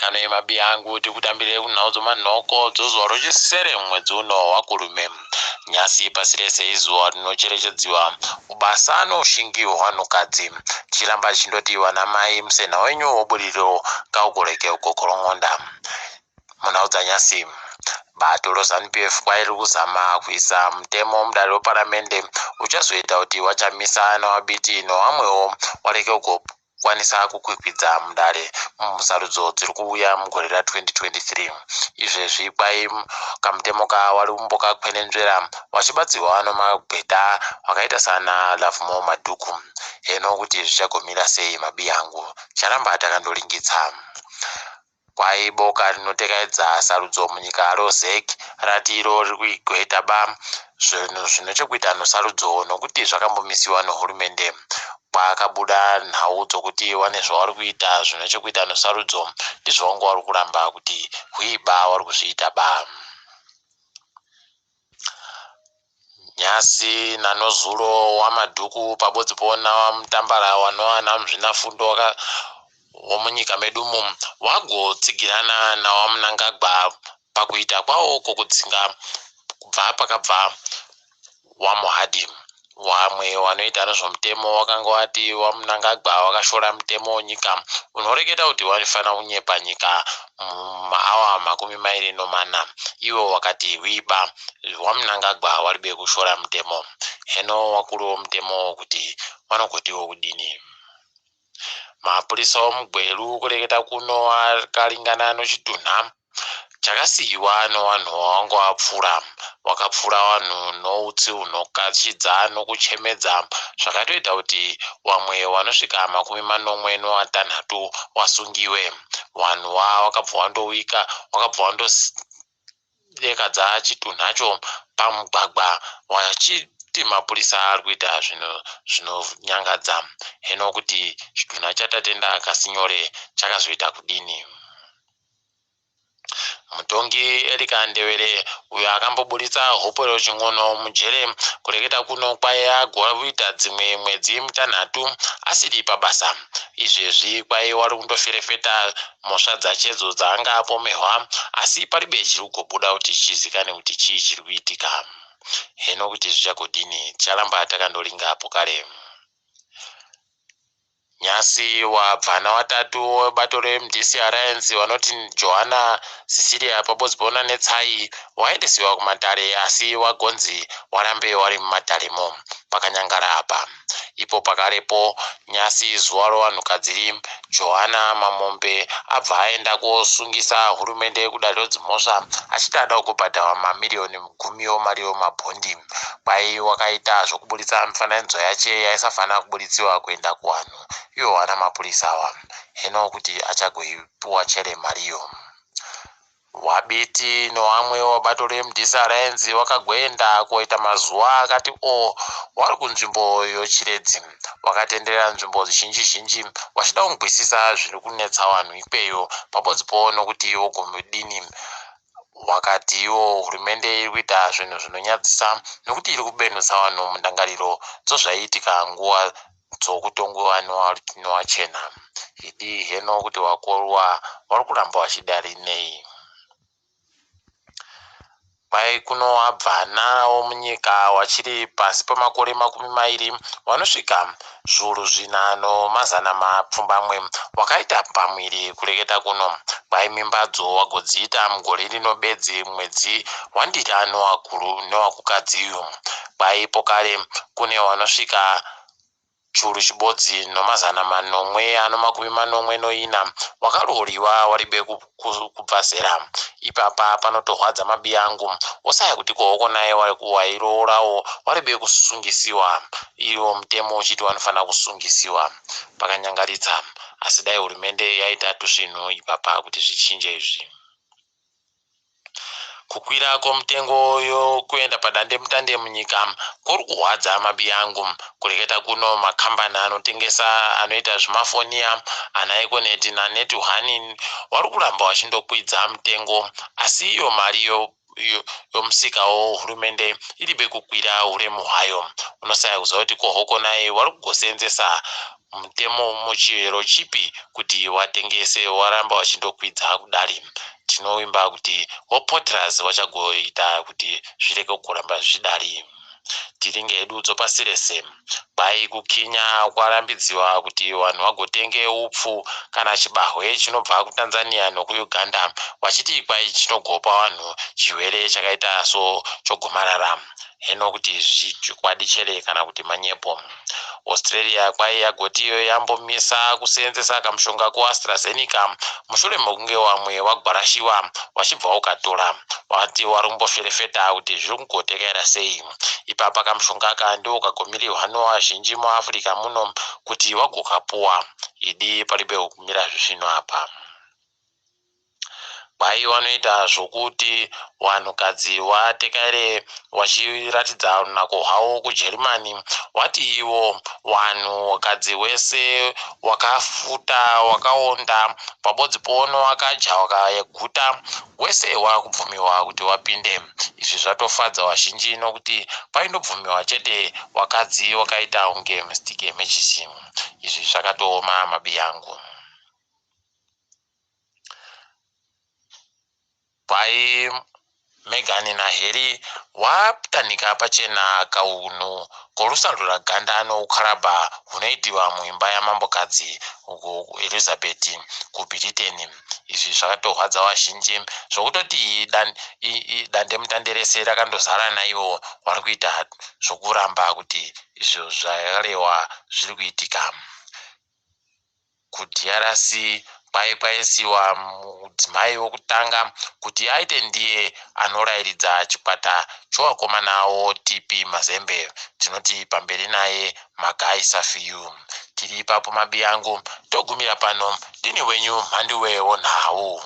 Akanoi mabiyangu tikutambire kunhau dzomanhoko dzozuva rochisere mumwedzi uno waKurume. Nyasi pasi rese izuva rinocherechedziwa ubasa noushingi hwevanhukadzi. Tichiramba tichindoti vanamai musena wenyu woburiro ngaugoreke ugokorongonda. Munhau dzanyasi, bato reZanu-PF kwai riri kuzama kuisa mutemo mudare reparamende uchazoita kuti VaChamisa naVaBiti nevamwewo varege kukwanisa kukwikwidza mudare musarudzo dziri kuuya mugore ra2023. Izvezvi kwai kamutemo ka vari kumbokakwenenzvera vachibatsirwa nemagweta vakaita sana Lovemore Madhuku. Heno kuti zvichagomira sei mabiyangu, charamba takandolingitsa. Kwai boka rinotekaidza sarudzo munyika roZEC rati iro riri kuigweta ba zvinhu zvine chekuita nosarudzo nokuti zvakambomisiwa nehurumende. Kwakabuda nhau dzokuti wane zvavari kuita zvine chekuita nosarudzo ndizvo vanga vari kuramba kuti hwiba vari kuzviita ba. Nhasi nanozuro waMadhuku pabodzi naWaMutambara wanova namuzvinafundo womunyika medumu wagotsigirana naWaMnangagwa pakuita kwawo kwokudzinga kubva pakabva waMohadi. Wamwe wanoita nezvomutemo wakanga wati waMnangagwa wakashora mutemo wenyika unoreketa kuti waifanira kunyepa nyika mumaawa 24. Iwo wakati hwiba waMnangagwa waribe kushora mutemo. Heno wakuru womutemo kuti wanogotiwo kudini. Mapurisa omuGweru kureketa kuno akaringana nochitunha chakasiyiwa nowanhu wawanga wapfura. Wakapfura vanhu noutsi hunokachidza nokuchemedza zvakatoita kuti wamwe wanosvika 76 wasungiwe. Wanhu wa wakabva wandowika wakabva wandodekadza chitunhacho pamugwagwa wachiti mapurisa ari kuita zvinhu zvinonyangadza. Heno kuti chitunha chaTatenda Kasinyore chakazoita kudini. Mutongi Erica Ndevere uyo akamboburitsa Hopewell Chin'ono mujere kureketa kuno kwaiye agoita dzimwe mwedzi mitanhatu asiri pabasa. Izvezvi kwaiye wari kundoferefeta mhosva dzachedzo dzaanga apomehwa asi paribe chiri kugobuda kuti chizikane kuti chii chiri kuitika. Heno kuti zvichagodini ticharamba takandoringa apo kare. Nhasi wabvana watatu webato reMDC Alliance vanoti Johanna Cecilia pabodzi naNetsai waendesiwa kumatare asi wagonzi warambe wari mumataremo pakanyangara apa. Ipo pakarepo nyasi zuva rovanhukadzi ri Johanna Mamombe abva aenda kosungisa hurumende kudare redzimhosva achiti ada kubhadharwa mamiriyoni gumi omari yemabhondi. Kwai wakaita zvokuburitsa mifananidzo yache yaisafanira kuburitsiwa kuenda kuvanhu ivo vana mapurisa ava. Heno kuti achagoipuwa chere mariyo. WaBiti nevamwe webato reMDC Alliance wakagoenda koita mazuva akati o wari kunzvimbo yoChiredzi. Wakatenderera nzvimbo zhinji zhinji wachida kunzwisisa zviri kunetsa vanhu ikweyo pabodzipo nokuti wogomudini. Wakati iwo hurumende iri kuita zvinhu zvinonyadzisa nokuti iri kubenhusa vanhu mundangariro dzozvaiitika nguva dzokutongwa nowachena. Idi heno kuti wakorwa vari kuramba vachidari nei. Kwai kuno wabvana womunyika wachiri pasi pemakore 20 vanosvika 4500 wakaita pamwiri kureketa kuno. Kwai mimbadzo wagodziita mugore rino bedzi mwedzi waNdira newaKukadziyu. Kwai pokare kune vanosvika 7,774 wakarooriwa waribe kubva zera. Ipapa panotorwadza mabiyangu wosaya kuti kohoko naye wairoorawo waribe kusungisiwa iwo mutemo uchiti wanofanira kusungisiwa. Pakanyangaritsa asi dai hurumende yaita tusvinhu ipapa kuti zvichinje izvi. Kukwira kwomutengo yokuenda padandemutande munyika kuri kurwadza mabiyangu. Kureketa kuno makambani anotengesa anoita zvemafoniya ana Econet naNetOne vari kuramba vachindokwidza mutengo asi iyo mari yomusikawo hurumende iribe kukwira uremu hwayo. Unosaya kuziva kuti kohoko naye vari kugosenzesa mutemo muchiyero chipi kuti watengese waramba wachindokwidza kudari. Tinovimba kuti waPotraz wachagoita kuti zvirege kuramba zvidari. Tiringe hedu dzopasi rese. Kwai kuKenya kwarambidziwa kuti vanhu vagotenge upfu kana chibahwe chinobva kuTanzania nokuUganda vachiti kwai chinogopa vanhu chirwere chakaita sochogomarara. Heno kuti zvichokwadi chere kana kuti manyepo. Australia kwai yagoti iyo yambomisa kuseenzesa kamushonga kuAstraZeneca mushure mekunge vamwe wagwarashiwa wachibva ukatora. Wati wari kumboferefeta kuti zviri kugotekaira sei. Ipapa kamushonga aka ndiwo kagomirirwa nevazhinji muAfrica muno kuti wagokapuwa. Idi paribe kumira zvisvino apa. Kwai vanoita zvokuti vanhukadzi vatekaire vachiratidza runako rwavo kuJerimani vati ivo vanhukadzi wese wakafuta wakaonda pabodzi pono wakadya wakaguta wese wakubvumiwa kuti wapinde. Izvi zvatofadza vazhinji nokuti kwaindobvumiwa chete wakadzi wakaita kunge mistike mechisi. Izvi zvakatooma mabiyangu. Kwai Meghan naHarry watanika pachena kaunhu korusaruraganda noukarabha hunoitiwa muimba yamambokadzi Elizabeth kuBritain. Izvi zvakatorwadza vazhinji zvokutoti dandemutande rese rakandozara naivo vari kuita zvokuramba kuti izvo zvakarehwa zviri kuitika. KuDRC kwai kwaisiwa mudzimai wekutanga kuti aite ndiye anorairidza chikwata chovakomana woTP Mazembe. Tinoti pamberi naye Magai Safiyu. Tiri ipapo mabiyangu togumira pano ndini wenyu Mhanduwe wonhau.